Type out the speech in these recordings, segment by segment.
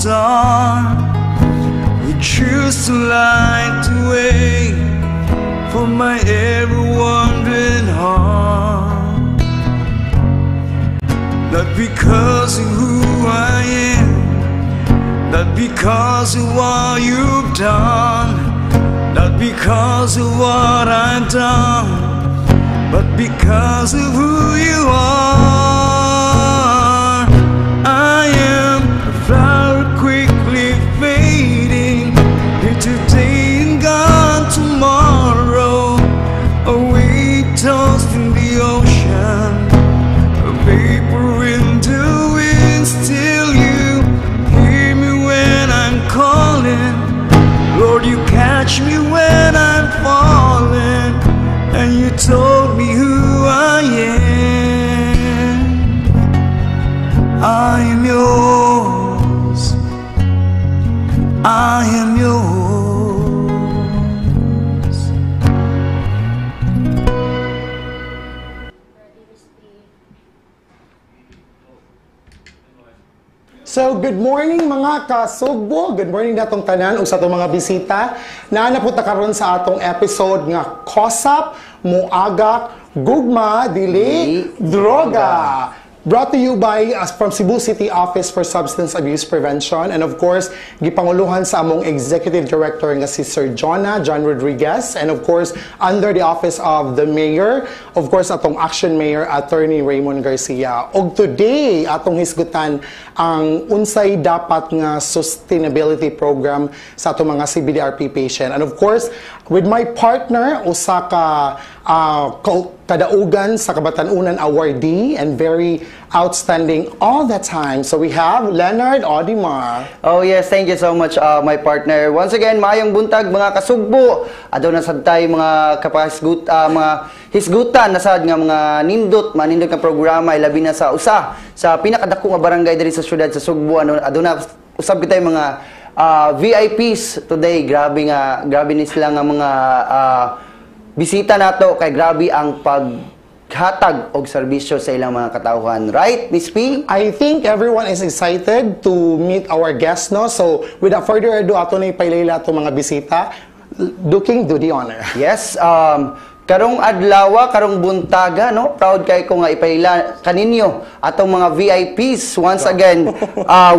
star. You choose to light the way for my every wandering heart. Not because of who I am, not because of what you've done, not because of what I've done, but because of who you are. I am a flower quickly fading, here today and gone tomorrow, a wave tossed in the ocean, a vapor in the wind. Still you hear me when I'm calling. Lord, you catch me when I'm falling, and you told me who I am. I am yours. I am yours. Ready to speak. So, good morning, mga kasugbo. Good morning natong tanan ug sa atong mga bisita. Naa na po ta karon sa atong episode nga Kosap Moagak Gugma Dili Droga. Brought to you by us from Cebu City Office for Substance Abuse Prevention and, of course, gipanguluhan sa among Executive Director nga si Sir Jonah John Rodriguez and, of course, under the office of the Mayor, of course, atong Action Mayor, Attorney Raymond Garcia. Og today atong hisgutan ang unsay dapat nga sustainability program sa atong mga CBDRP patient. And of course, with my partner, usa ka kadaugan sa Kabatan-unan awardee and very outstanding all the time. So we have Leonard Odimar. Oh yes, thank you so much, my partner. Once again, maayong buntag, mga kasugbo. Aduna sad tay mga kapahisgut mga hisgutan na sad nga mga nindot, manindot nga programa, ilabi na sa usa sa pinakadako nga barangay diri sa syudad sa Sugbo. Ano, aduna usab kitay mga VIPs today. Grabe nga, grabe ni sila nga mga bisita nato kay grabe ang paghatag og serbisyo sa ilang mga katawhan. Right, Miss P? I think everyone is excited to meet our guests, no? So, without further ado, ato na ipailila atong mga bisita. Duking, do the honor. Yes, karong adlaw, karong buntaga, no? Proud kay ko nga ipaila kaninyo atong mga VIPs. Once again,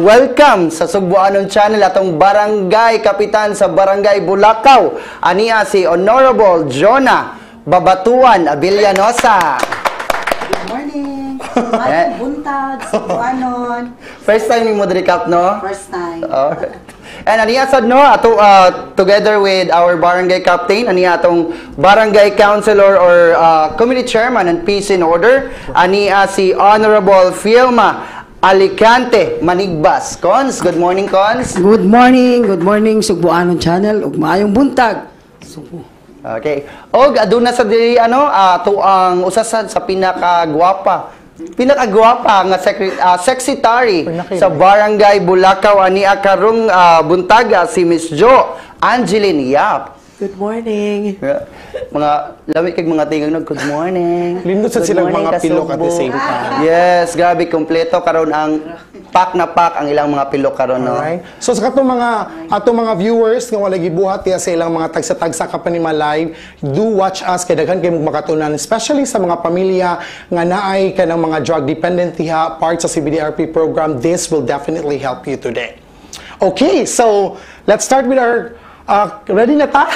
welcome sa Sugboanon Channel atong barangay kapitan sa Barangay Bulacau. Ania si Honorable Jonah Babatuan Abellanosa. Good morning. Maayong buntag, Sugboanon. First time nimo diri, Kap, no? First time. Alright. And aniya sad, no, ato together with our barangay captain, aniya atong barangay councilor or committee chairman and peace in order, aniya si Honorable Filma Alicante Manigbas. Cons, good morning, Cons. Good morning, Sugboanon Channel ug maayong buntag, Sugbo. Okay. Og aduna sa diri ano ato ang usa sad sa pinakagwapa nga secretary sa Barangay Bulacau ani karong buntaga, si Miss Jo Angeline Yap. Good morning. Yeah. Mga lami kag mga tingog, no? Good morning. Lindot sa Good silang morning, mga pilok at the kasugbo. Same time. Yes, grabe, kompleto karon ang pak na pak ang ilang mga pilok karon, no. Alright. So sa katong mga atong mga viewers nga wala gibuhat diya sa ilang mga tagsa-tagsa ka panima live, do watch us kay daghan kay mong makatunan, especially sa mga pamilya nga naay kanang mga drug dependent diha, part sa CBDRP program. This will definitely help you today. Okay, so let's start with our ready na ta?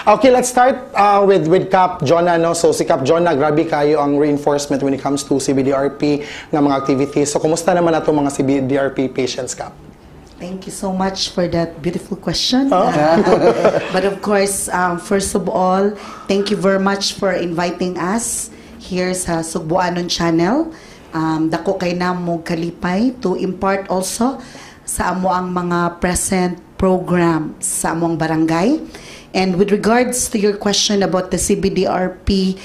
Okay, let's start with Cap Jonah, no? So si Cap Jonah, grabe kayo ang reinforcement when it comes to CBDRP nga mga activities. So kumusta naman ato mga CBDRP patients, Cap? Thank you so much for that beautiful question. But of course, first of all, thank you very much for inviting us here sa Sugboanon Channel. Dako kay namo kalipay to impart also sa amo ang mga present program sa among barangay. And with regards to your question about the CBDRP,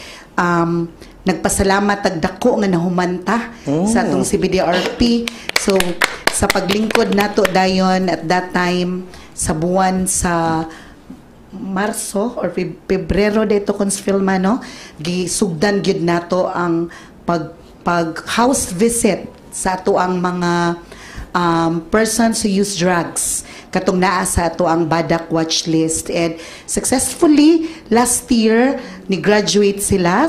nagpasalamat tag dako nga nahumanta sa atong CBDRP. So sa paglingkod nato dayon at that time sa buwan sa Marso or Pebrero dito, Cons Filma, no, gisugdan gyud nato ang pag pag house visit sa ato ang mga persons who use drugs katong naa sa atoang BADAC watch list, and successfully last year ni graduate sila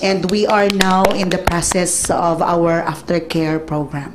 and we are now in the process of our aftercare program.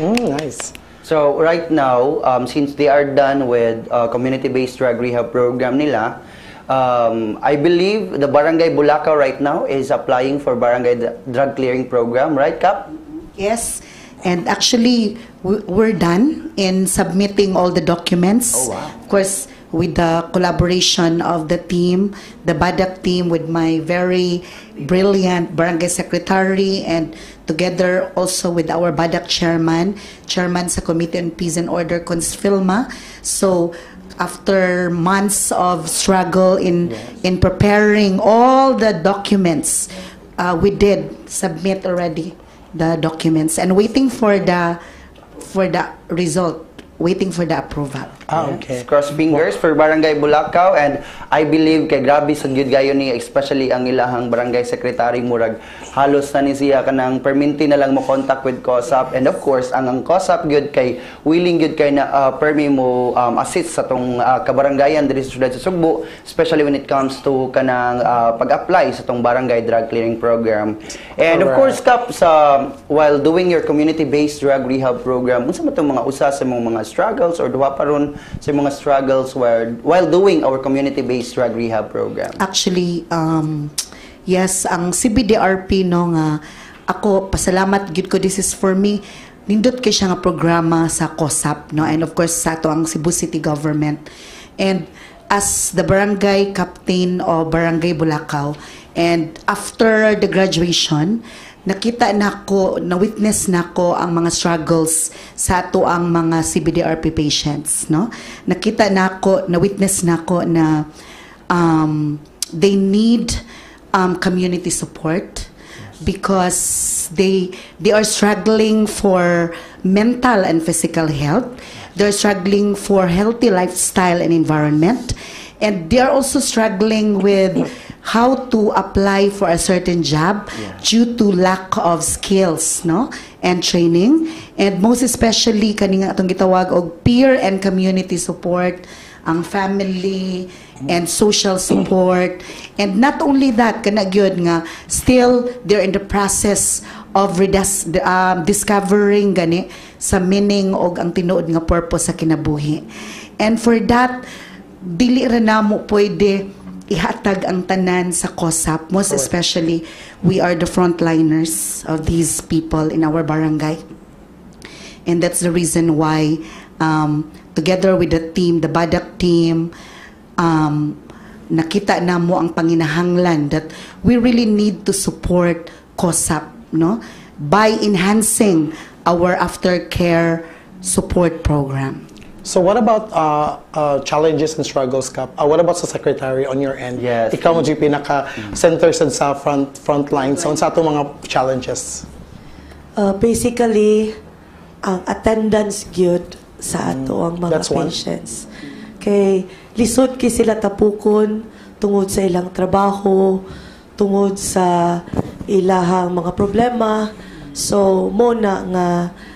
Nice. So right now, since they are done with community-based drug rehab program nila, I believe the Barangay Bulacao right now is applying for barangay drug clearing program, right, Kap? Yes, and actually we're done in submitting all the documents. Of course, with the collaboration of the team, the BADAC team, with my very brilliant barangay secretary, and together also with our BADAC chairman, chairman sa Committee on Peace and Order, Consfilma. So, after months of struggle in preparing all the documents, we did submit already the documents and waiting for the result, waiting for the approval. Cross fingers for Barangay Bulacao, and I believe kay grabe sa gyud gayo ni, especially ang ilahang barangay secretary, murag halos na ni siya kanang perminti na lang mo contact with COSAP, and of course ang COSAP gyud kay willing gyud kay na permi mo assist sa tong kabarangayan diri sa syudad sa Sugbo, especially when it comes to kanang pag-apply sa tong barangay drug clearing program. And of course, Kap, sa while doing your community-based drug rehab program, unsa man tong mga usa sa imong mga struggles or duha pa ron sa mga struggles while doing our community-based drug rehab program? Actually, yes, ang CBDRP, no, nga ako pasalamat gyud ko, this is for me nindot kay siya nga programa sa COSAP, no, and of course sa atoang Cebu City Government. And as the barangay captain of Barangay Bulacao and after the graduation, nakita nako, na witness nako ang mga struggles sa atoang mga CBDRP patients, no. Nakita nako, na witness nako na they need community support because they are struggling for mental and physical health. They're struggling for healthy lifestyle and environment, and they are also struggling with how to apply for a certain job due to lack of skills, no, and training, and most especially kani nga atong gitawag og peer and community support, ang family and social support. And not only that, kana gyud nga still they're in the process of discovering gani sa meaning og ang tinuod nga purpose sa kinabuhi. And for that, dili ra namo pwede ihatag ang tanan sa COSAP, most especially we are the frontliners of these people in our barangay. And that's the reason why, together with the team, the BADAC team, nakita namo ang panginahanglan that we really need to support COSAP, no, by enhancing our aftercare support program. So what about challenges and struggles, Kap? What about sa secretary on your end? Yes. Ikaw mo GP naka center sa front line. So unsa ato mga challenges? Basically, ang attendance gyud sa atoang mga That's one. Patients. Kay lisod kay sila tapukon tungod sa ilang trabaho, tungod sa ilahang mga problema. So, mo na nga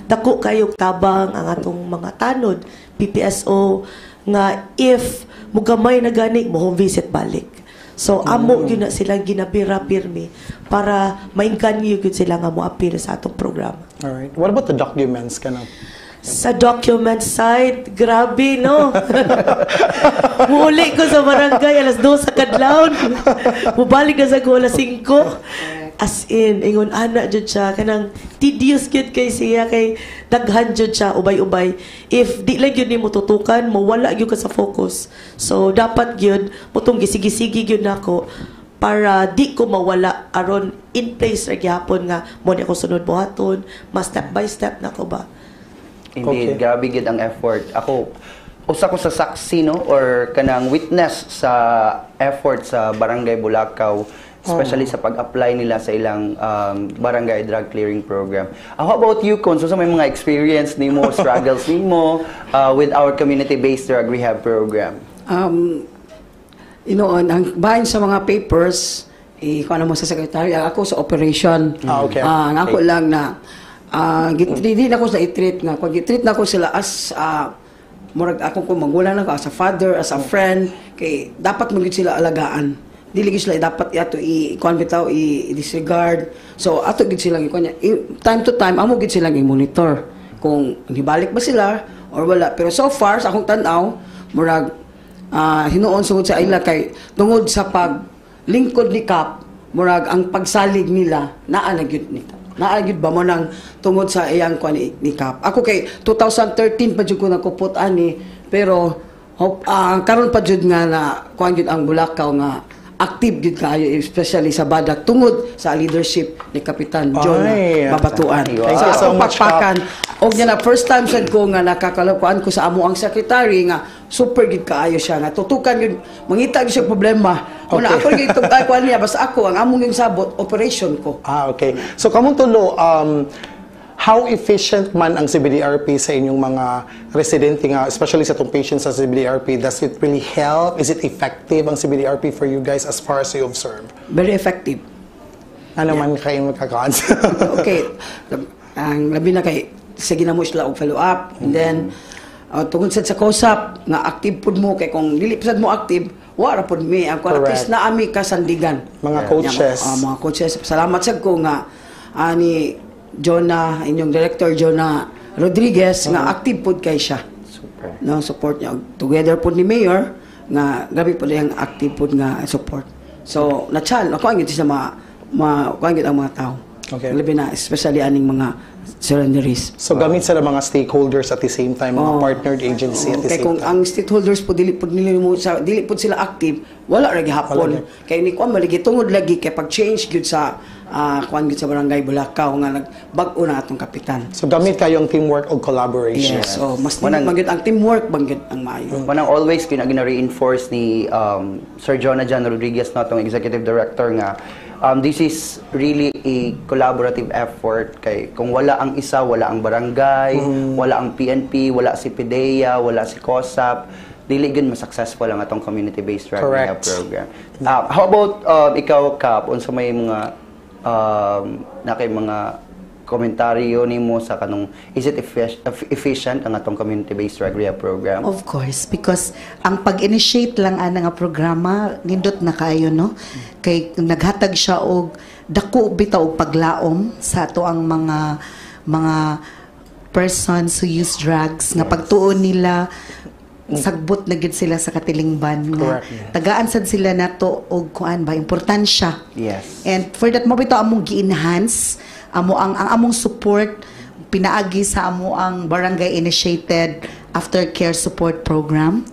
dako kayo tabang ang atong mga tanod, PPSO, nga if mugamay na gani mo home visit balik. So amo gyud na silang ginabira pirmi para maingkanyo gyud sila nga mo-apil sa atong programa. All right. What about the documents kana? Sa document side, grabe, no? Muuli ko sa barangay alas 2 sa kadlawon. Mubalik na sa ko alas 5. As in, ingon ana jud siya kanang tedious gyud kay siya kay daghan jud siya ubay-ubay. If di lang gyud nimo tutukan, mawala gyud ka sa focus. So dapat gyud mutong gisigi-sigi gyud nako para di ko mawala aron in place ra gihapon nga mo ni ako sunod buhaton, mas step by step nako ba. Indeed, grabe gid ang effort. Ako, usa ko sa saksi, no, or kanang witness sa effort sa Barangay Bulacao, especially sa pag-apply nila sa ilang barangay drug clearing program. How about you, Cons? So, sa may mga experience nimo, struggles nimo with our community-based drug rehab program? Inoon, ang bahin sa mga papers, ikaw na mo sa secretary, ako sa operation. Ah, okay. Ah, ang ako lang na, Di na ko sila i-treat nga kung i-treat na ko sila as murag ako kung magulang na ko, as a father, as a friend, kay dapat mo gyud sila alagaan. Dili gyud sila dapat ato i kuan bitaw i disregard. So ato gyud silang i-kuan niya. Time to time amo gyud silang i-monitor kung nibalik ba sila or wala. Pero so far sa akong tan-aw, murag hinuon sungod sa ila kay tungod sa pag lingkod ni Kap, murag ang pagsalig nila naa na gyud ni Kap. Naa gyud ba mo nang tungod sa iyang kuan ni Kap. Ako kay 2013 pa jud ko nagkupot ani, pero hope, karon pa jud nga na kuan jud ang Bulacau nga active jud kaayo, especially sa Badak, tungod sa leadership ni Kapitan John Ay. Babatuan. Thank you Sa so akong much, Kap. pakpakan og niya na first time sad ko nga nakakalakuan ko sa amo ang secretary nga super gid kaayo siya nga tutukan yun, mangita gyud siya problema. Una ako gyud itong ay kuan niya, basta ako ang among yung sabot operation ko. Ah, okay. So kamong tulo, how efficient man ang CBDRP sa inyong mga residente nga, especially sa itong patients sa CBDRP? Does it really help? Is it effective ang CBDRP for you guys as far as you observe? Very effective. Ano man kayo magkakaans? Okay, ang labi na kay sige na mo sila og follow up and then tungod sad sa COSAP nga active pud mo, kay kung dili pa sad mo active, wa ra pud mi ang kuan. At least Correct. naa mi kasandigan. Mga coaches. Yeah, mga coaches. Salamat sad ko nga ani Jonah, inyong director Jonah Rodriguez, nga active pud kay siya. Super. No, support niya together pud ni mayor nga grabe pud ang active pud nga support. So nachal ako ang sa mga ma kuan gyud ang mga tao. Labi na especially aning mga surrenderies. So gamit sila mga stakeholders at the same time, mga Oo. partnered agency at the Kay same kung time. ang stakeholders po dili po nila mo sa dili po sila active, wala ra gihapon. Wala. Kay ni kuan maligi tungod lagi kay pag change gyud sa kuan gyud sa Barangay Bulacau nga nagbag-o na atong kapitan. So gamit kayong teamwork o collaboration. Yes, so mas Manang- man gyud ang teamwork bang gyud ang maayo. Manang always gina-reinforce ni Sir Jonah John Rodriguez na atong executive director nga this is really a collaborative effort kay kung wala ang isa, wala ang barangay, wala ang PNP, wala si PDEA, wala si COSAP, dili gyud mas successful ang atong community-based drug rehab program. How about ikaw, Kap, unsa may mga na kay mga komentaryo nimo sa kanong is it efficient ang atong community-based drug rehab program? Of course, because ang pag-initiate lang ana nga programa nindot na kaayo, no, kay naghatag siya og dako bitaw og paglaom sa ato ang mga persons who use drugs nga pagtuon nila sagbot na gid sila sa katilingban nga tagaan sad sila nato og kuan ba, importansya. And for that mo bitaw among gi-enhance amo ang among support pinaagi sa amo ang barangay initiated aftercare support program.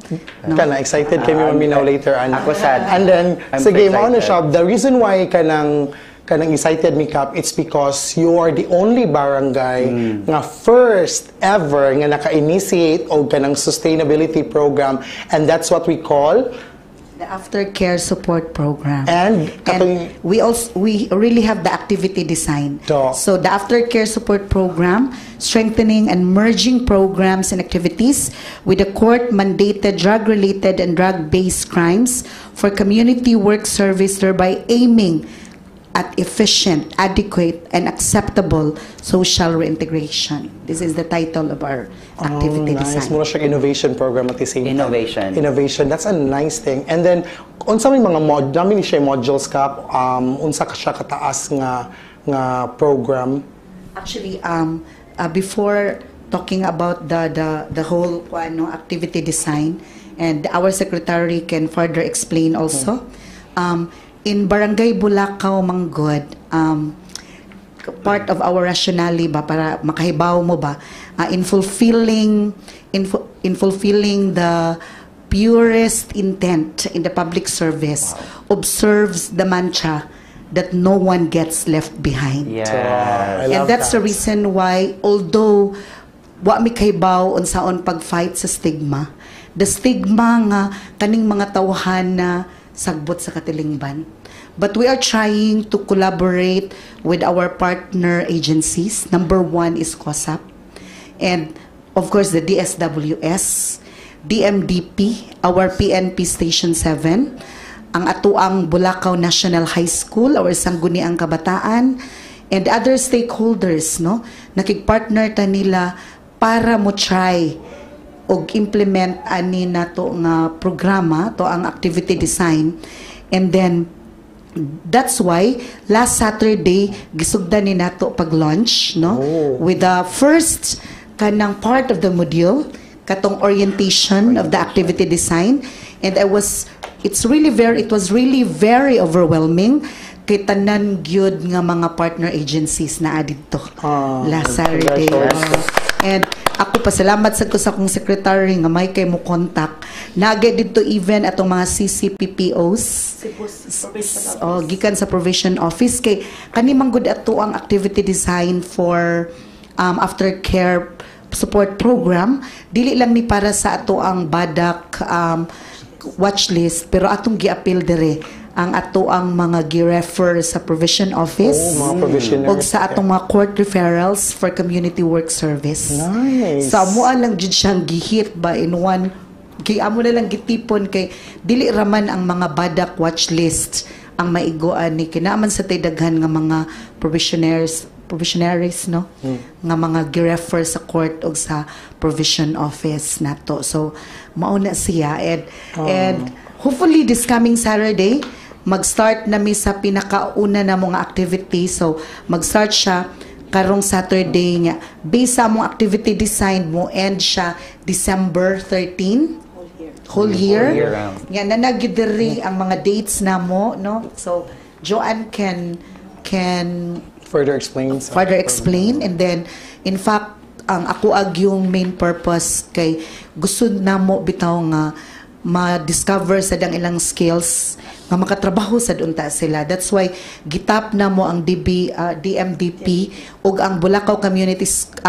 No? Kana excited kami maminaw later on. Ako sad. And then I'm sige, so mao na excited. siya. The reason why kanang excited mi, Kap, it's because you are the only barangay nga first ever nga naka-initiate og kanang sustainability program, and that's what we call The aftercare support program. And katong- We also we really have the activity design. Do. So the aftercare support program, strengthening and merging programs and activities with the court mandated drug-related and drug-based crimes for community work service, thereby aiming at efficient, adequate, and acceptable social reintegration. This is the title of our activity Oh, nice. design. Mura siya innovation program at the same time. Innovation. Innovation. That's a nice thing. And then, unsa may mga mod, dami ni siya modules, Kap, unsa ka siya kataas nga program? Actually, before talking about the whole ano, activity design, and our secretary can further explain also. In Barangay Bulacau, Manggod, part of our rationale ba para makahibaw mo ba in fulfilling the purest intent in the public service, observes the mantra that no one gets left behind. I love And that's that. The reason why, although wa mi kahibaw unsaon pag-fight sa stigma, the stigma nga kaning mga tawhan na sagbot sa katilingban. But we are trying to collaborate with our partner agencies. Number one is COSAP. And of course, the DSWS, DMDP, our PNP Station 7, ang atuang Bulacau National High School, our Sangguniang Kabataan, and other stakeholders, no? Nakig-partner ta nila para mo try og implement ani nato nga programa to, ang activity design. And then that's why last Saturday gisugdan ni nato pag-launch, no, with the first kanang part of the module, katong orientation of the activity design. And I was it's really very it was really very overwhelming kay tanan gyud nga mga partner agencies na didto last Saturday. Congratulations. And ako, pasalamat sa ko sa akong secretary nga may kay mo contact. Nagay didto even atong mga CCPPOs. Cebu Probation Office. Oh, gikan sa probation office kay kani man gud ato ang activity design for aftercare support program, dili lang ni para sa ato ang BADAC watch list, pero atong giapil dire ang ato ang mga gi-refer sa probation office Oh, mga probationers. Og sa atong mga court referrals for community work service. Nice. Sa amo lang jud siyang gihit ba in one kay amo na lang gitipon kay dili raman ang mga BADAC watch list ang maigoan ni kinaman sa tay daghan nga mga probationaries, no, nga mga gi-refer sa court og sa probation office nato. So mao na siya and hopefully this coming Saturday mag-start na mi sa pinakauna na mga activity. So mag-start siya karong Saturday nga based sa among activity design mo end siya December 13, whole year. Whole year round. Nga nanagid diri ang mga dates namo, no? So Joanne can further explain. Further explain. And then, in fact, ang ako ag yung main purpose kay gusto namo bitaw nga ma-discover sa dang ilang skills nga makatrabaho sa unta sila. That's why gitap namo ang DB DMDP ug ang Bulacau Community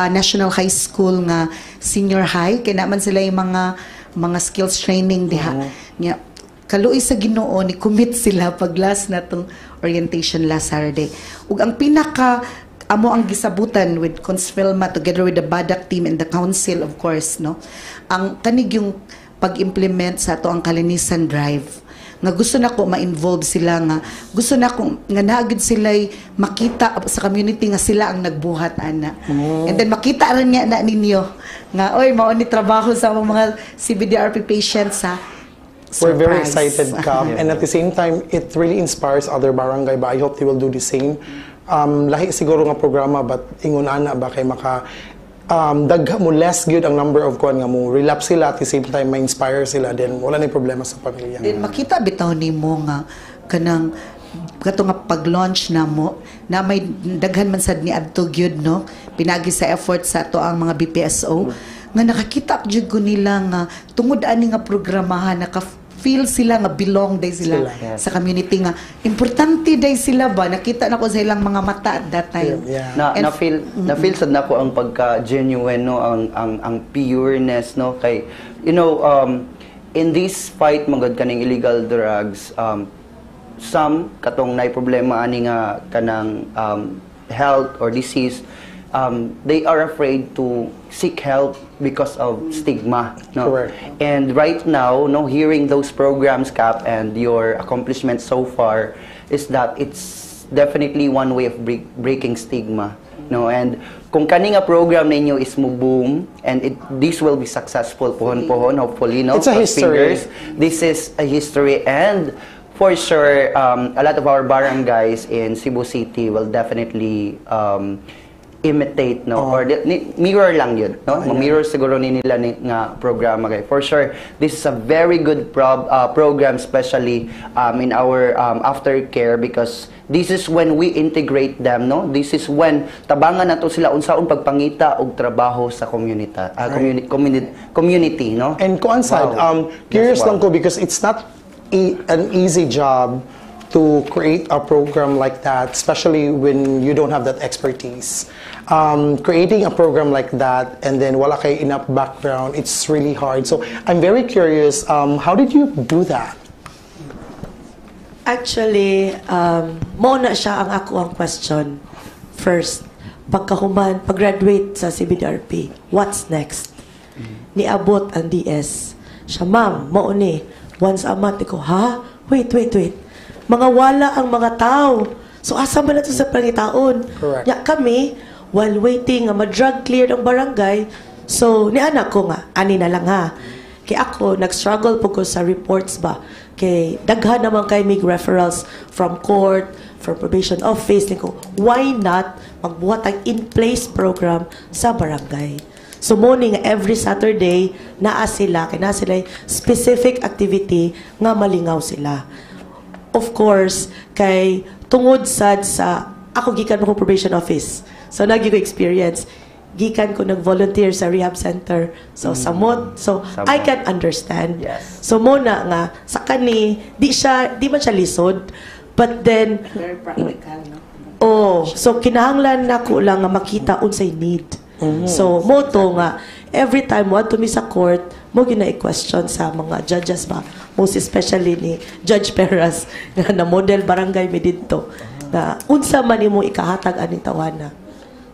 National High School nga senior high kay naman sila yung mga skills training diha. Nya kaluoy sa Ginoo, ni commit sila pag last na tong orientation last Saturday. Ug ang pinaka amo ang gisabutan with Consfilma together with the BADAC team and the council, of course, no, ang kanig yung pag-implement sa ato ang kalinisan drive nga gusto na ko ma-involve sila, nga gusto na ko nga naagid sila makita sa community nga sila ang nagbuhat ana. And then makita rin nga na ninyo nga, oy, mao ni trabaho sa among mga CBDRP patients sa We're very surprise. Excited, Kap. And at the same time, it really inspires other barangay ba. I hope they will do the same. Lahi siguro nga programa, but ingon ana ba kay maka dagha mo less good ang number of kuan nga mo relapse sila, at the same time ma-inspire sila, then wala na problema sa pamilya. Then makita bitaw nimo nga kanang kato nga pag-launch na mo na may daghan man sad ni adto gyud, no, pinagi sa effort sa ato ang mga BPSO nga nakakita jud ko nila nga tungod ani nga programahan naka feel sila nga belong day sila, Sila. Sa community, nga importante day sila ba. Nakita na ko sa ilang mga mata at that time. Na na feel sad nako ang pagka genuine, no, ang pureness, no, kay in this fight magod kaning illegal drugs, some katong nay problema ani nga kanang health or disease, they are afraid to seek help because of stigma, no? Correct. And right now, no, hearing those programs, Cap, and your accomplishments so far is that it's definitely one way of breaking stigma, no? And kung kani nga program ninyo is mo boom and it this will be successful pohon-pohon, hopefully, no? It's a Cross history. fingers. This is a history, and for sure a lot of our barangays in Cebu City will definitely imitate, no, or mirror lang yun, no? Ma-mirror siguro ni nila ni, nga programa kay for sure this is a very good program, especially in our aftercare, because this is when we integrate them, no? This is when tabangan nato sila unsaon pagpangita og trabaho sa community, no? And kuan sad, curious lang ko because it's not an easy job to create a program like that, especially when you don't have that expertise. Creating a program like that and then wala kay enough background, it's really hard. So I'm very curious, how did you do that? Actually, mo na siya ang ako ang question. First, pagkahuman, pag-graduate sa CBDRP, what's next? Niabot ang DS. Siya, "Ma'am, mao ni, once a month." Ko, "Ha? Wait, wait, wait. Mga wala ang mga tao." So asa man na to sa pangitaon? Correct. Nya kami, while waiting nga ma-drug cleared ang barangay, so ni anak ko nga, ani na lang ha. Kay ako, nag-struggle po ko sa reports ba. Kay daghan naman kay mig referrals from court, from probation office. Ni ko, why not magbuhat ang in-place program sa barangay? So morning every Saturday naa sila kay naa sila specific activity nga malingaw sila. Of course, kay tungod sad sa ako, gikan mo ko probation office. So nagi ko experience. Gikan ko nag-volunteer sa rehab center. So samot. So Samot. I can understand. So mo na nga sa kani di man siya lisod. But then Very practical, no? Oh, so kinahanglan nako lang nga makita unsay need. So mo to nga every time mo mi sa court, mo gina i-question sa mga judges ba, most especially ni Judge Peras nga na model barangay mi didto na unsa man imo ikahatag ani tawana.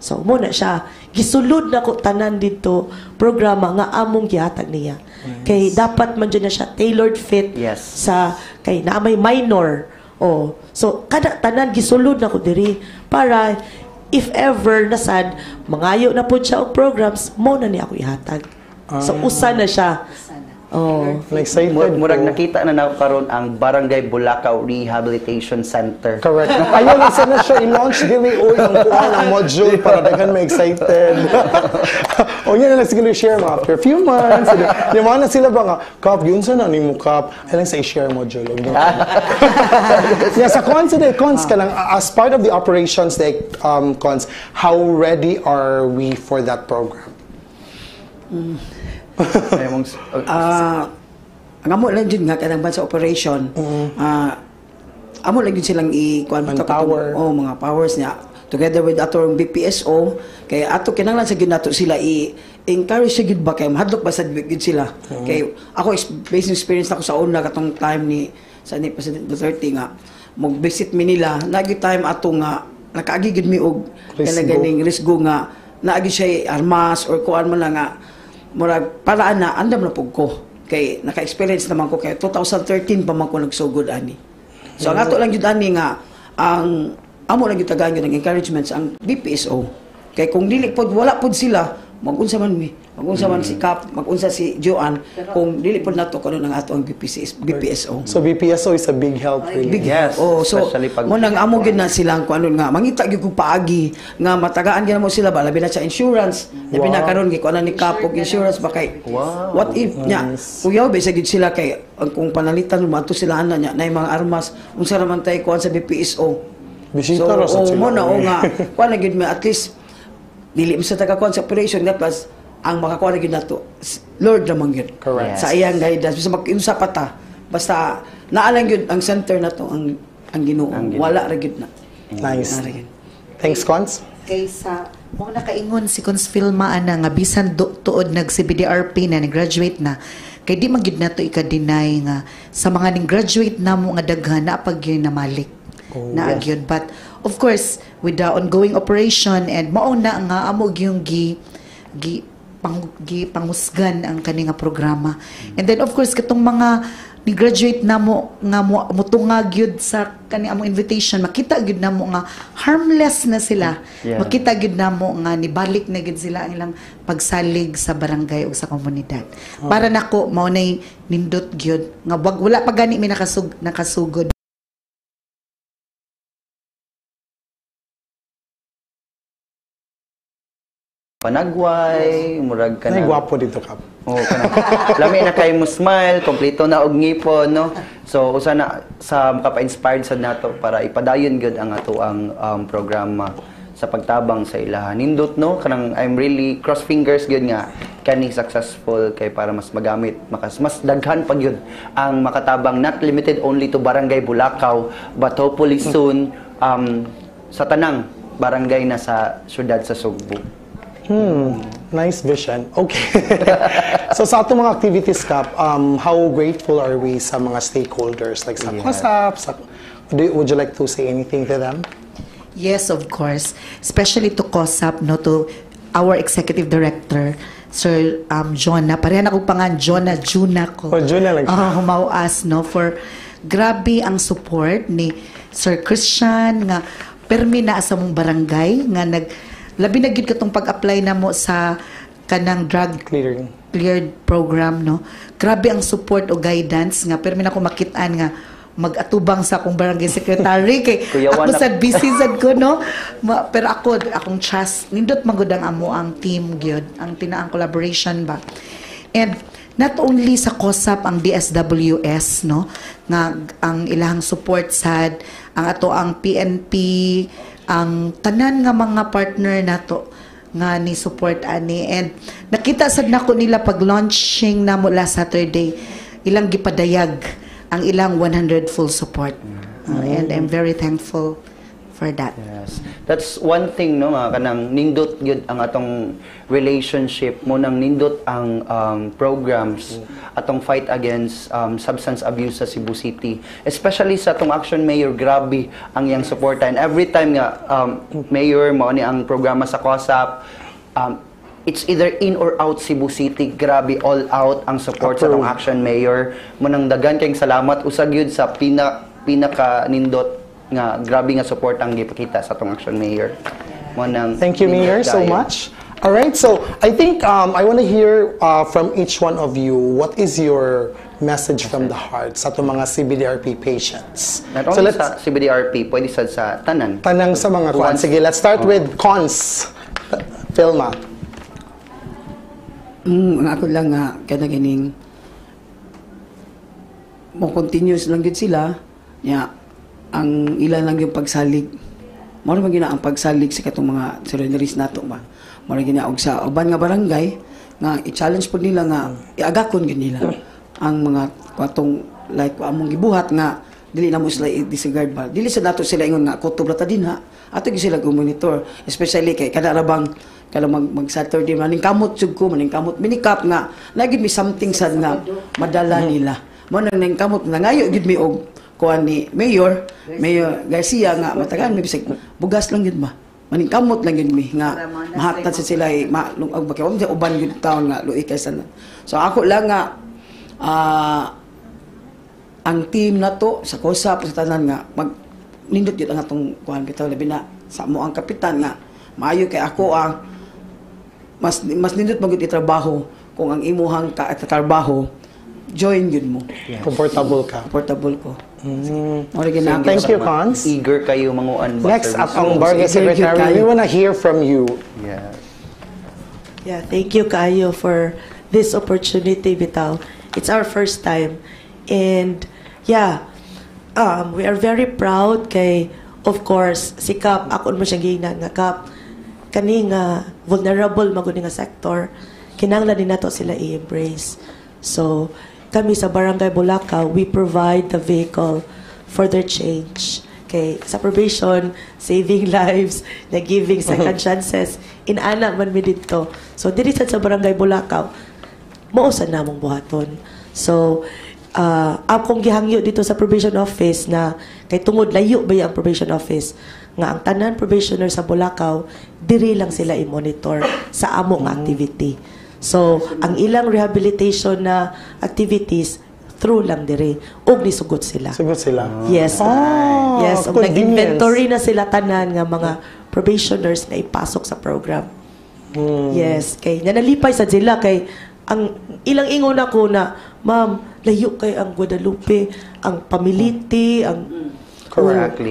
So mo na siya gisulod na ko tanan didto programa nga among gihatag niya. Kay dapat man jud na siya tailored fit sa kay na may minor. Oh, so kada tanan gisulod na ko diri para if ever nasad mangayo na pud siya og programs, mo na ni ako ihatag. So usa na siya. Oh. Na-excited Murag ko. Nakita na nako karon ang Barangay Bulacau Rehabilitation Center. Correct. Ayun, isa na siya i-launch dili uy ang kuan ang module para daghan ma-excited. O yan na lang siguro i-share mo after a few months. Di mo na sila ba nga, "Kap, yun sa na nimo, Kap?" Ay lang sa i-share module. Yeah, sa cons, de, cons ka lang, as part of the operations, like, cons, how ready are we for that program? Ay, Ah, ang amo lang jud nga kanang sa operation. Ah, amo lang jud silang i kuan Manpower. Oh, mga powers niya together with atong BPSO kay ato kinahanglan sa gyud nato sila i encourage sa gyud ba kay mahadlok ba sa gyud sila. Kay ako based on experience nako sa una katong time ni sa ni President Duterte nga mag-visit mi nila, nagi time ato nga nakaagi gyud mi og Risgo. kanang ganing risgo nga naagi siya armas or kuan man lang nga murag paraan na andam na pug ko kay naka-experience naman ko kay 2013 pa man ko nagsugod ani. So ang ato lang jud ani nga ang amo lang jud tagaan gyud ang encouragement sa ang BPSO kay kung dili pod, wala pod sila, magunsa man mi, magunsa man si Cap, magunsa si Joan kung dili pod nato karon ang ato ang BPCS, BPSO. So BPSO is a big help, really. Big Yes, oh, so especially pag- mo nang amo gyud na silang kung ano nga mangita gyud kog paagi nga matagaan gyud mo sila ba, labi na sa insurance, labi na karon gi kuan ni Cap og insurance ba kay what if nya kuyaw ba sa gyud sila kay ang kung panalitan mo adto sila ana nya na mga armas, unsa ra man tay kuan sa BPSO. Bisita So ra sa oh, sila, mo na eh. o nga kuan na gyud mi, at least dili mo sa taga kuan sa operation nga plus ang makakuha na gyud nato Lord naman gyud. Correct. Sa iyang guidance basta mag-unsa pa ta, basta naalang gyud ang center na to ang Ginoo. Ang Ginoo. Wala ra gyud na. Nice. Wala ra gyud. Thanks, Cons. Kaysa mo nakaingon si Cons Filma ana nga bisan tuod nag CBDRP na, nag-graduate na, kay di man gyud nato ika-deny nga sa mga ning graduate na mo nga daghan na pag gyud namalik na gyud. But of course, with the ongoing operation and mao na nga amo gyung gi gi pang, gi panghusgan ang kani nga programa. And then of course katong mga ni graduate na mo nga mo mutungag gyud sa kani among invitation, makita gyud namo nga harmless na sila. Makita gyud namo nga nibalik na gyud sila ang ilang pagsalig sa barangay o sa komunidad. Para nako mao nay nindot gyud nga wag wala pa gani mi nakasugod. Panagway, murag ka Ay, na. gwapo dito, Kap. Oo, kanang. Lami na kay mo smile, kompleto na og ngipon, no? So usa na sa makapa-inspired sa nato para ipadayon gyud ang ato ang programa sa pagtabang sa ilaha. Nindot, no? Kanang I'm really cross fingers gyud nga kani successful kay para mas magamit, makas mas daghan pa gyud ang makatabang, not limited only to Barangay Bulacau but hopefully soon sa tanang barangay na sa syudad sa Sugbo. Nice vision. Okay. So sa atong mga activities, Kap, how grateful are we sa mga stakeholders like sa COSAP? Would you like to say anything to them? Yes, of course. Especially to COSAP, no, to our executive director, Sir Jonah. Pareha na kong pangan, Jonah, Juna ko. Oh, Juna lang siya. Oh, humawas, no, for Grabe ang support ni Sir Christian nga permi na sa mong barangay nga nag labi na gyud katong pag-apply namo sa kanang drug Clearing. Cleared program, no? Grabe ang support o guidance nga permi na ko makitaan nga mag-atubang sa akong barangay secretary kay Kuya ako Juan. sad busy sad ko, no? Pero ako, akong trust, nindot magud ang amo ang team gyud, ang tinaang collaboration ba. And not only sa COSAP, ang DSWS, no, nga ang ilahang support sad, ang ato ang PNP, ang tanan nga mga partner nato nga ni support ani. And nakita sad nako nila pag launching namo last Saturday, ilang gipadayag ang ilang 100 full support. And I'm very thankful for that. Yes. That's one thing, no, nga kanang nindot gyud ang atong relationship mo, nang nindot ang programs atong fight against substance abuse sa Cebu City. Especially sa atong action mayor, grabe ang iyang suporta. And every time nga mayor, mao ni ang programa sa COSAP, it's either in or out Cebu City, grabe, all out ang support sa atong Approve. Action mayor. Mo nang dagan kayong salamat, usag gyud sa pinaka nindot nga grabe nga support ang gipakita sa atong action mayor. Mo nang Thank you, Mayor, nindot so kayo. Much. All right, so I think I want to hear from each one of you, what is your message from the heart sa atong mga CBDRP patients? Not So only let's sa CBDRP, pwede sad sa tanan. Tanang sa mga Who kwan. wants- Sige, let's start with cons. Filma. Ang ako lang nga kada ganing mo continuous lang gid sila nya, ang ilan lang yung pagsalig mo man gina ang pagsalig sa katong mga surrenderies nato ba, mo gina og sa uban nga barangay nga i-challenge pud nila nga iagakon gyud nila ang mga katong like among gibuhat nga dili na mo sila i-disregard ba. Dili sa nato sila ingon nga kutob ra ta dinha, ato gyud sila monitor, especially kay kada ra bang kada mag Saturday, maning kamot jud ko, maning kamot minikap nga na gyud mi something sad nga madala nila. Mo nang nang kamot nangayo gyud mi og kuan ni Mayor Garcia nga matagaan mi bisag bugas lang gyud ba, maning kamot lang gyud mi nga mahatag sa sila eh, ma lungag ba kay uban gyud taon nga luoy kay sana. So ako lang nga ang team na to sa COSAP, sa tanan nga mag nindot gyud ang atong kuan bitaw, labi na sa mo ang kapitan nga maayo kay ako ang mas mas nindot magud itrabaho kung ang imuhang katrabaho join gyud mo. Comfortable ka. Comfortable ko. Mo ra gina. Thank you, Cons. Eager kayo manguan ba Next, service? at ang barangay Eager gyud secretary, kayo. we wanna hear from you. Yes. Yeah, thank you kayo for this opportunity bitaw. It's our first time. And yeah, we are very proud kay, of course, si Kap, ako mo siyang giingnan nga Kap, kani nga vulnerable magud nga sector, kinahanglan din nato sila i-embrace. So, kami sa Barangay Bulacau, we provide the vehicle for their change. Okay, sa probation, saving lives, na giving second chances, inana man mi didto. So, diri sad sa Barangay Bulacau, mao sa namong buhaton. So, akong gihangyo dito sa probation office na kay tungod layo ba ang probation office nga ang tanan probationer sa Bulacau, diri lang sila i-monitor sa among activity. So, ang ilang rehabilitation na activities through lang diri ug nisugot sila. Sugot sila. Yes. Oh, Yes, ug convenience. nag-inventory na sila tanan nga mga probationers na ipasok sa program. Yes, kay nanalipay sa sila kay ang ilang ingon ako na, "Ma'am, layo kay ang Guadalupe, ang Pamiliti, ang"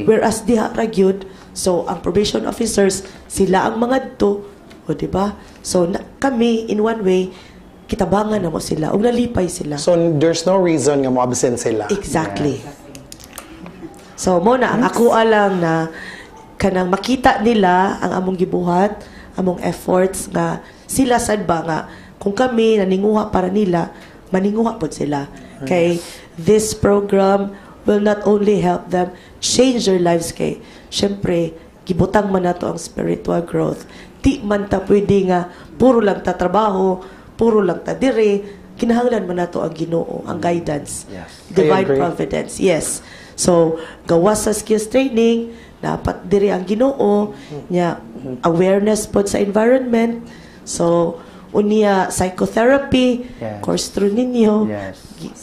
Whereas diha ra gyud. So ang probation officers sila ang mga to, o di ba? So na, kami in one way kitabangan na mo sila ug nalipay sila. So there's no reason nga mo-absent sila. Exactly. So mo na ang ako lang na kanang makita nila ang among gibuhat, among efforts nga sila sad ba nga kung kami naninguha para nila, maninguha pod sila. Kay this program will not only help them change their lives kay syempre gibutang man nato ang spiritual growth. Di man ta pwede nga puro lang ta trabaho, puro lang ta dire, kinahanglan man nato ang Ginoo, ang guidance. Divine I agree. Providence. Yes. So, gawas sa skills training, dapat diri ang Ginoo, nya awareness pod sa environment. So, Unya psychotherapy, course through ninyo.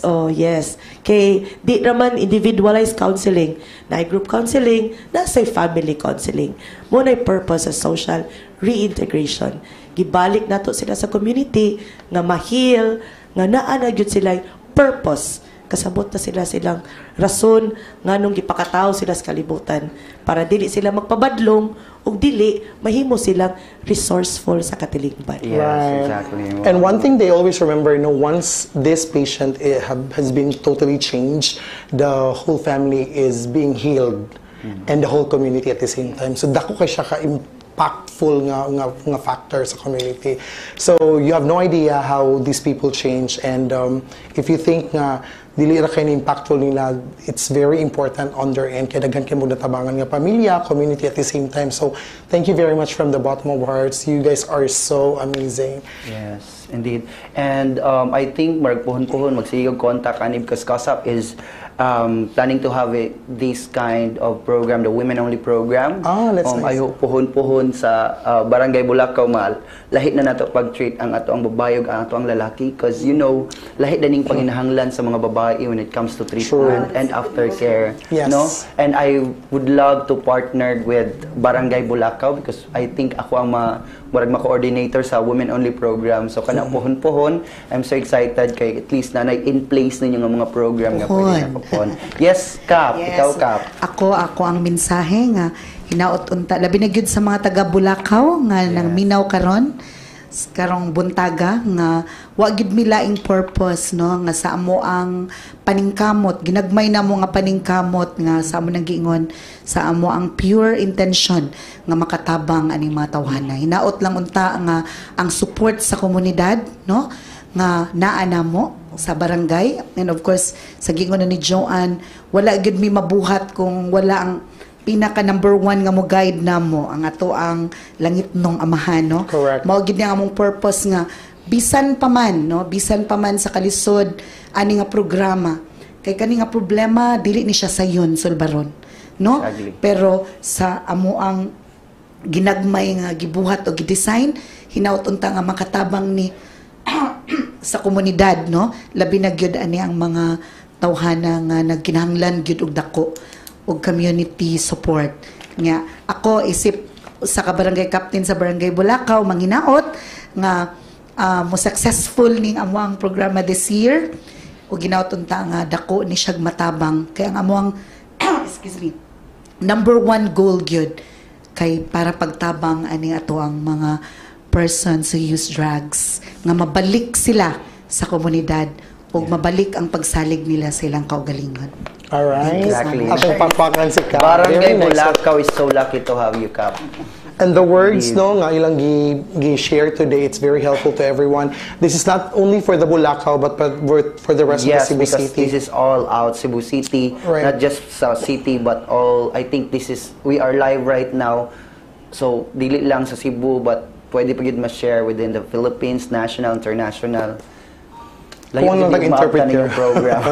Oh, yes. Kay di naman individualized counseling, na group counseling, na say family counseling. Mao na purpose sa social reintegration. Gibalik nato sila sa community nga ma-heal, nga naa na gyud sila purpose. Kasabot na sila silang rason nganong gipakatao sila sa kalibutan para dili sila magpabadlong ug dili mahimo silang resourceful sa katilingban. Yes, exactly. And one thing they always remember, once this patient has been totally changed, the whole family is being healed and the whole community at the same time. So dako kay siya ka impactful nga factor sa community. So you have no idea how these people change, and if you think nga dili ra kay ni impactful nila, it's very important on their end kay daghan kay mo natabangan nga pamilya, community at the same time. So thank you very much from the bottom of our hearts. You guys are so amazing. Yes, indeed. And I think marag puhon-puhon magsigog contact ani because COSAP is planning to have this kind of program, the women only program. Ah, that's nice. I hope puhon-puhon sa Barangay Bulacau mal lahi na nato pag-treat ang ato ang babae ug ang ato ang lalaki because lahi na ning panginahanglan sa mga babae when it comes to treatment and aftercare, no? And I would love to partner with Barangay Bulacau because I think ako ang murag ma-coordinator sa women only program. So kana puhon-puhon, I'm so excited kay at least nanay in place ninyo nga mga program nga pwede na Puhon. puhon. Yes, Kap, ikaw, Kap. Ako ang mensahe nga hinaot unta labi na gyud sa mga taga Bulacau nga nang minaw karon karong buntaga nga wa gyud mi laing purpose, no, nga sa amo ang paningkamot, ginagmay na mo nga paningkamot nga sa amo nang giingon sa amo ang pure intention nga makatabang aning mga tawhana. Hinaot lang unta nga ang support sa komunidad, no, nga naa namo sa barangay. And of course, sa giingon na ni Joanne, wala gyud mi mabuhat kung wala ang pinaka number one nga mo guide namo, ang ato ang langitnong Amahan, no? Correct. Mao gid ang among purpose nga bisan pa man, no, bisan pa man sa kalisod ani nga programa, kay kani nga problema dili ni siya sayon sulbaron, no? Pero sa amo ang ginagmay nga gibuhat o gidesign, hinaut unta nga makatabang ni sa komunidad, no, labi na gyud ani ang mga tawhana nga nagkinahanglan gyud og dako og community support. Nga ako isip sa ka barangay captain sa Barangay Bulacau, manghinaot nga mo successful ning amo ang programa this year ug ginaot unta nga dako ni siyag matabang kay ang amo ang, excuse me, number one goal gyud kay para pagtabang ani ato ang mga persons who use drugs nga mabalik sila sa komunidad ug mabalik ang pagsalig nila sa ilang kaugalingon. All right. Exactly. Atong pakpakan si Kap. Barangay Very nice. Bulacau is so lucky to have you, Kap. And the words, Indeed. No, nga ilang gi share today, it's very helpful to everyone. This is not only for the Bulacau, but for the rest Yes, of the Cebu because City. this is all out Cebu City, not just sa city, but all, I think this is, we are live right now. So, dili lang sa Cebu, but pwede pa gyud ma-share within the Philippines, national, international. Kung ano Layo gyud yung nag-interpret maabtan here. inyong program.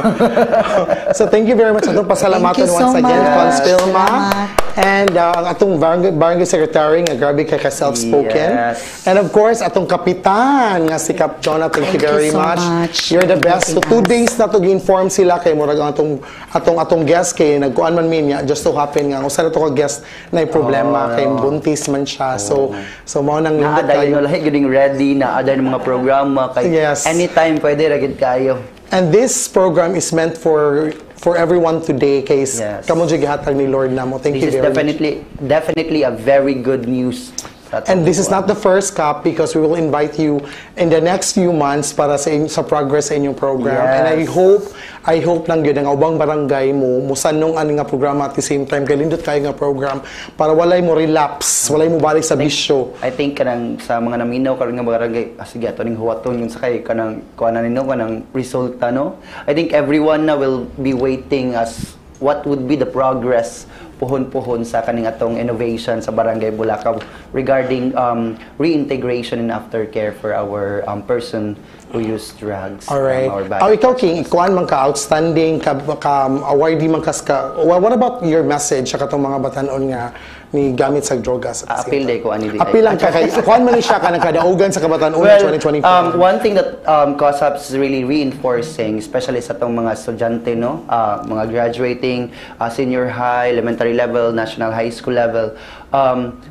So thank you very much. Atong pasalamatan Thank you so once again, much. Cons Vilma. Salamat. And ang atong barangay secretary nga grabe kay ka self-spoken. And of course, atong kapitan nga si Kap Jonah, thank you Thank you very so much. Much You're the for best. So inviting 2 us. Days na to gi-inform sila kay murag ang atong guest kay nagkuan man mi niya, just so happen nga usa na to ka guest na problema kay buntis man siya. So mao nang Naa nindot dayon kayo. no, lahi gyud yung ready, naa dayon mga programa kay anytime pwede ra gyud kayo. And this program is meant for everyone today kay kamo jud gihatag ni Lord namo. Thank This you is very much. definitely a very good news sa And this is atong not the first, Kap, because we will invite you in the next few months para sa progress sa inyong program. And I hope lang yun, ang ubang barangay mo, musanong ani nga programa at the same time, kay lindot kayo nga program, para walay mo relapse, walay mo balik sa bisyo. I think kanang sa mga naminaw karon nga barangay, ah, sige, ato ning huwaton yun sa kay kanang kuan na nino kanang resulta, no? I think everyone na will be waiting as what would be the progress puhon-puhon sa kaning atong innovation sa Barangay Bulacau regarding reintegration and aftercare for our person who use drugs. Alright. Our bad Oh, ikaw, King, kuan man ka, outstanding, ka awardee man kas ka. Well, what about your message sa katong mga batanon nga ni gamit sa drogas at the same Appeal time? day ko, ani di. Appeal lang ka kay kuan man ni siya kanang kadaugan sa Kabatan-unan Well, 2024. One thing that COSAP is really reinforcing, especially sa atong mga estudyante, no? Mga graduating, senior high, elementary level, national high school level,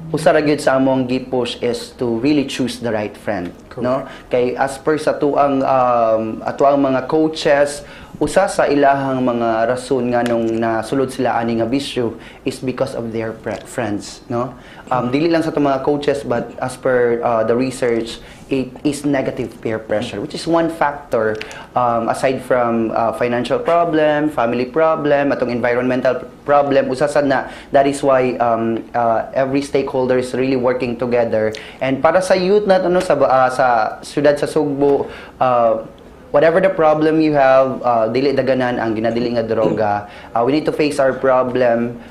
usa ra gyud sa among gi-push is to really choose the right friend, no? Kay as per sa tuang atoang mga coaches, usa sa ilahang mga rason nga nung nasulod sila ani nga bisyo is because of their friends, no? Dili lang sa atong mga coaches, but as per the research, it is negative peer pressure, which is one factor aside from financial problem, family problem, atong environmental problem. Usa sad na. That is why every stakeholder is really working together. And para sa youth na ano sa syudad sa Sugbo, whatever the problem you have, dili daganan ang ginadili nga droga. We need to face our problem.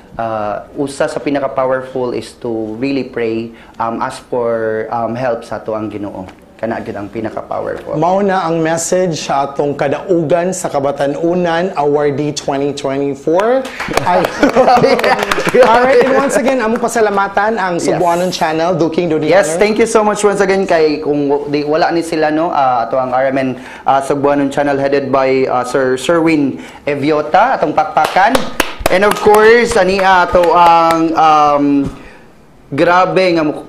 Usa sa pinaka-powerful is to really pray, ask for help sa atoang Ginoo. Kana gyud ang pinaka-powerful. Mao na ang message sa atong kadaugan sa Kabatan-unan Awardee 2024. Ay. Alright, and once again, among pasalamatan ang Sugbuanon Channel, Duking Donianer. Yes, thank you so much once again kay kung di, wala ni sila, no, ato ang RMN Sugbuanon Channel headed by Sir Sherwin Eviota, atong pakpakan. And of course, ani ato ang grabe nga mo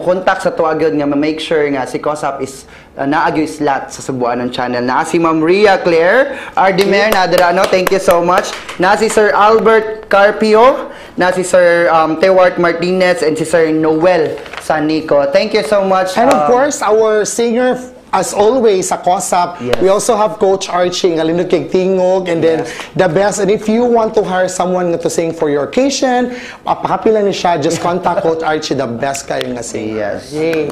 contact sa tuwa gyud nga ma-make sure nga si COSAP is naa gyud slot sa Sugbuanon Channel. Naa si Ma'am Ria Claire Ardimer na dira, no. Thank you so much. Naa si Sir Albert Carpio, naa si Sir Tewart Martinez and si Sir Noel Sanico. Thank you so much. And of course, our singer, as always, sa COSAP, we also have Coach Archie, nga lindot kay tingog, and then the best. And if you want to hire someone nga to sing for your occasion, pakapila ni siya, just contact Coach Archie, the best kayo nga singer. Yes. Yay.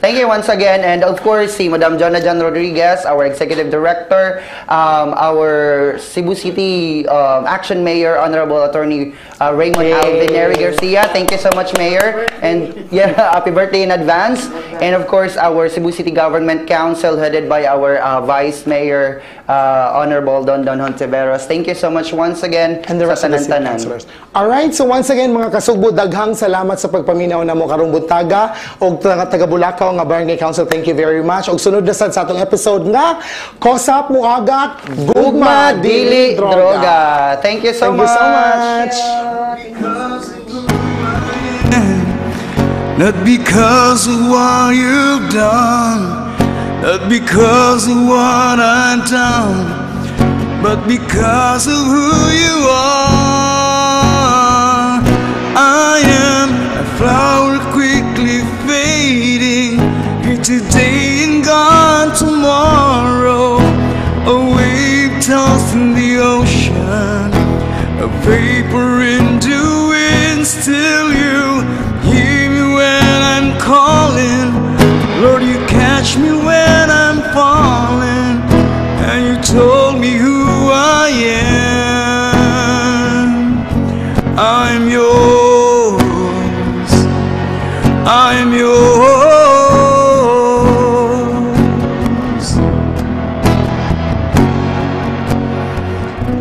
Thank you once again. And of course, si Madam Jonna Jan Rodriguez, our Executive Director, our Cebu City Action Mayor, Honorable Attorney Raymond Alvin Neri Garcia. Thank you so much, Mayor. And yeah, happy birthday in advance. And of course, our Cebu City Government Council headed by our Vice Mayor, Honorable Don Don Hontiveros. Thank you so much once again And the rest sa of the city tanan-tanan. Councilors. Alright, so once again, mga kasugbo, daghang salamat sa pagpaminaw namo karong buntaga og taga Bulacau nga Barangay Council, thank you very much. Og sunod na sad sa atong episode nga Kosap Muagak Gugma Dili Droga. Thank you so Thank you so much. Much. Not because of what you've done, not because of what I've done, but because of who you are. I am a flower quickly fading, here today and gone tomorrow. A wave tossed in the ocean, a vapor in the wind. Still you hear me when I'm calling. Lord, you catch me when I'm falling, and you told me who I am. I'm yours. I'm yours.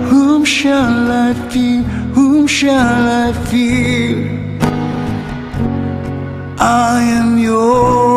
Whom shall I fear? Whom shall I fear? I am yours.